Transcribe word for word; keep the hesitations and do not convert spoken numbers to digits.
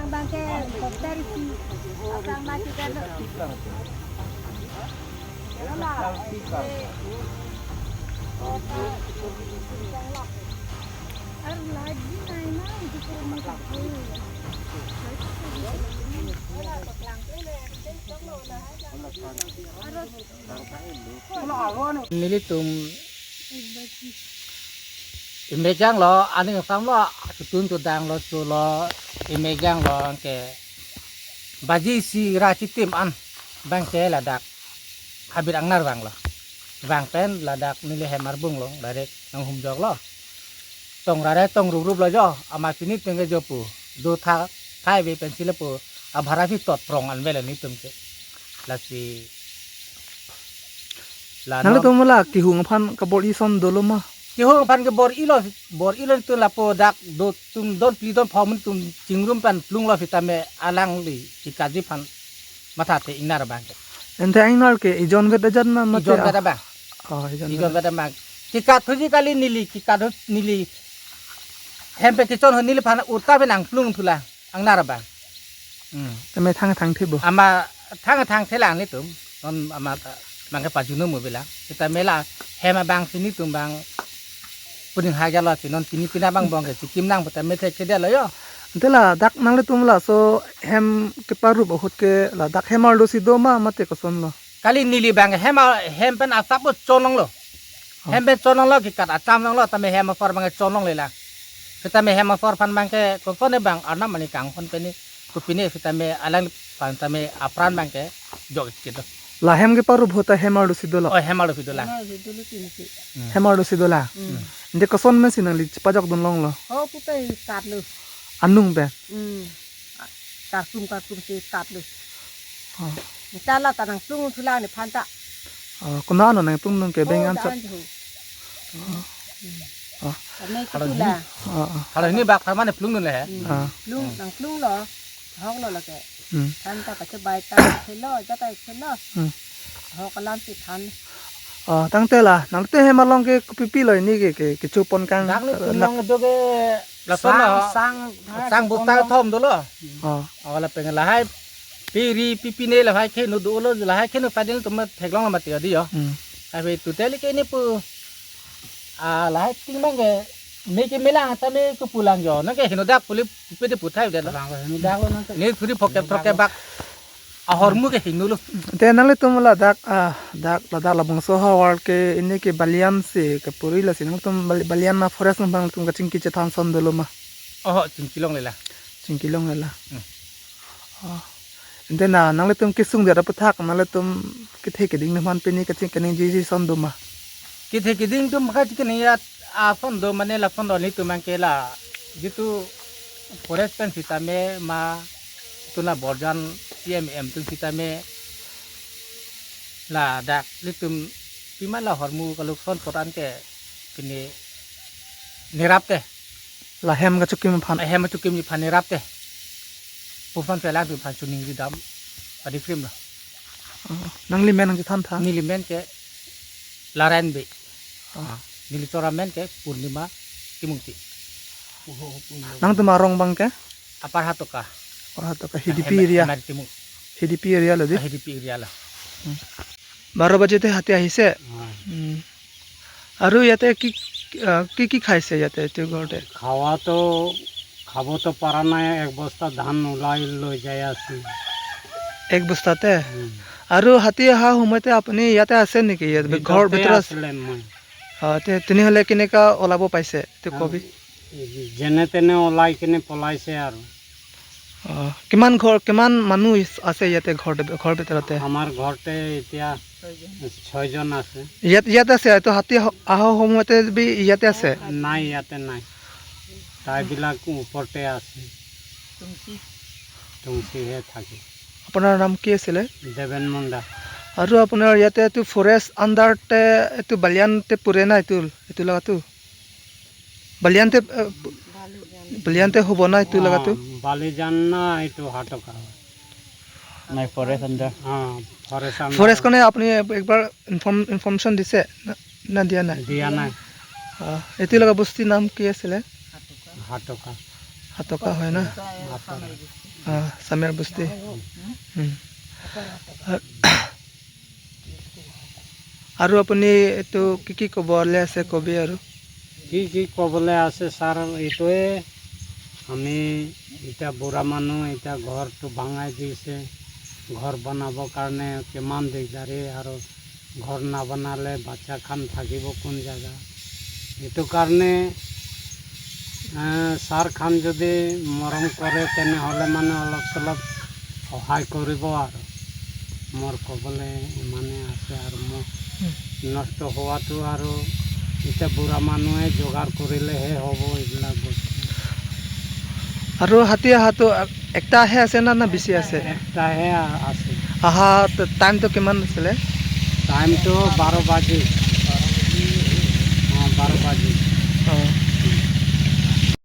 Bangke kopi dari si, asal mati kan. Ar lagi naina di rumah. Nelitum imejang lo, aning sam lo, chutun chudang lo, chulo, imejang lo, anke baji isi ra chitim an, bangke ladak habit angnar vanglo. Vang pen ladak neli hem arbung lo, direct nanghumjok lo. Tong rare tong rup rup lo jo, amat si netum ke jo pu. Do tha, thai ve pen si lapu, abhara si tot prong an velo netum ke. Lasi la non. Nangtum la kehung aphan kabor-i ason dolo ma? Kehung aphan kabor-i lo, bor-i lo netum lapu dak do tum don phli don pho mun tum chingrum pen plung lo sitame alangli kekatji aphan matha te ingnar abang ke. Ante ingnar ke ejon vet ajan ma mate? Ejon vet abang. Oh, ejon vet. Ejon vet abang. Kekat thuji kali neli, kekat thu neli. Hem pen kechon ho neliphan uta pen nangplung thulang, angnar abang. Hmm. Tame thang thang thebo. Amat thang thang thelang netum. Non amat, eh, bangke pajunum mo bilang. Sitame la hem abang si netum bang puning haja lo si non pini pina bang bong ke chikim nang puta methek kedelo yo. Ante ladak nanglitum laso hem keparup ahut ke ladak hem arlo si do ma mate koson lo? Kali neli bang hem a-, hem pen asap bo chonong lo. Oh. Hem pen chonong lo, kekat acham nong lo, tame hem asor bang chonong le la. Sitame hem asor aphan bangke koson ne bang arnam ani kangphon pen ni, kopine sitame alangphan tame apran bangke jok kit lo. La hem keparup ahut ta hem arlo si dolo? Oh, hem arlo si dolang. Hem arlo si dolo tini si. Hmm. Hem arlo si dolang. Hmm. Ante koson pen si nangli chepajok dun longlo? Oh, pupe kat lo. Anung pen? Hmm. Kartum kartum si kat lo. Oh. Ante la ta nangplung thulang nephan ta. Oh, konat non nangplung nung ke beng an sat. Oh, da-an jo. Oh. Kami halo ketula. Oh, oh. Halo hini bak tharman plung dun le he. Hmm. Ah. Plung, nangplung lo. Hok lo lake. Hmm. Than ta kachebai ta khelo, ja ta khelo. Hmm. Hok alam si than. Oh, tangte la, nangte hem along ke kopi pi lo hini ke, ke, kecho pon kang. Dak le tum nang do ke lason sang, lo. Sang, sang, sang buk ta thom dolo. Oh. Oh, lapen lahai piri pipi ne lahai kheno dolo, lahai kheno padel tum theklong mati adi yo. Hmm. Tapi tu teli ke ini pu. Ah, lahai ting bang ke me ke melang ta me ke pulang jo. Nang ke heno dak puli pede puthai udah lo. Pulang ke heno dak lo nang ke. Ne thuri phoke heno dak throke lo. Bak. Ahormu ke heno lo. Te nanglitum ladak, ah, dak, ladak labangso havar ke ini ke balian si kepuri lasi nangtum bal-, balian ma forest nang bang tum kachingki chethan ason dolo ma? Oh, chingki longle la. Chingki longle la. Hmm. Oh. Ante na, nanglitum kesung dia aputhak, nanglitum kethe keding atum aphan pini kachingki kaningje ason do ma? Kethe keding atum kachingki kaningje ason do mane lason do netum bang ke la. Jitu forest pen sitame ma tuna borjan C M M atum sitame ladak netum pima la hormu kaluk son potan ke pini nerap te. La hem kachokim aphan. Hem kachokim aphan nerap te. Puson pelang tu aphan chuning ridam adi krim la. Oh, nangli men nangchethan tha? Neli men ke Laran Bey. Oh. Ah, neli chora men ke Purnima Timungpi. Nangtum arong bang ke? Upper Hatoka. Upper Hatoka, Hidipi area. Hemar Timung. Hidipi area lo di? Ah, Hidipi area lo. Hmm. বাৰ বাজেতে হাতী আহিছে। হয়। উম। আৰু ইয়াতে কি, আহ, কি কি খাইছে ইয়াতে এইটো ঘৰতে? খাৱাতো, খাবতো পৰা নাই, এক বস্তা ধান ওলাই লৈ যাই আছে। এক বস্তাতে? উম। আৰু হাতী অহা সময়তে আপুনি ইয়াতে আছে নেকি? ইয়াত ভিতৰতে ঘৰ ভিতৰত আছে? আছিলে মই। অ, তে-, তেনেহ'লে কেনেকা ওলাব পাইছে? তে কবি। যেনে তেনে ওলাই কিনে পলাইছে আৰু। অ, কিমান ঘৰ, কিমান মানুহ ইস-, আছে ইয়াতে ঘৰ, ঘৰ ভিতৰতে? আমাৰ ঘৰতে এতিয়া ছয়জন আছে। ইয়াত, ইয়াত আছে, এইটো হাতী আহ-, অহা সময়তে বি ইয়াতে আছে? নাই, ইয়াতে নাই। তাইবিলাক ওপৰতে আছে। টুংচিহে থাকে। আপোনাৰ নাম কি আছিলে? দেৱেন মুণ্ডা। আৰু আপোনাৰ ইয়াতে এইটো ফৰেষ্ট আণ্ডাৰতে এইটো বালিয়ানতে পৰে না এইটো, এইটো লগাটো? বালিয়ানতে, এ, বালিয়ানতে হ'ব না এইটো লগাটো? অ, বালিজান না এইটো হাটকা? নাই, ফৰেষ্ট আণ্ডাৰ। অ, ফৰেষ্ট আণ্ডাৰ। ফৰেষ্ট কাৰণে আপুনি এক-, একবাৰ ইনফৰ্ম-, ইনফৰ্মেশ্যন দিছে না, না দিয়া নাই? দিয়া নাই। অ, এইটো লগা বস্তিৰ নাম কি আছিলে? হাটকা। হাটকা হয় না? হাটকা। আহ, চামেৰ বস্তি। উম। আ-, আৰু আপুনি এইটো কি কি ক'ব ওলাই আছে, কবি আৰু? কি কি ক'বলৈ আছে ছাৰ, এইটোৱে, আমি এতিয়া বুঢ়া মানুহ, এতিয়া ঘৰটো ভাঙাই দিছে, ঘৰ বনাবৰ কাৰণে কিমান দিগদাৰী, আৰু ঘৰ নবনালে বাচ্চা খান থাকিব কোন জাগা? এইটো কাৰণে, আহ, ছাৰ খান যদি মৰম কৰে, তেনেহ'লে মানে অলপ চলপ সহায় কৰিব আৰু। মোৰ ক'বলৈ ইমানে আছে আৰু। মোৰ নষ্ট হোৱাটো আৰু এতিয়া বুঢ়া মানুহে যোগাৰ কৰিলেহে হ'ব এইবিলাক বস্তু। আৰু হাতী অহাটো একটা হে আছে না, না বেছি আছে? একটাহে আ-, আছে। অহা ট-, টাইমটো কিমান আছিলে? টাইমটো বাৰ বাজি।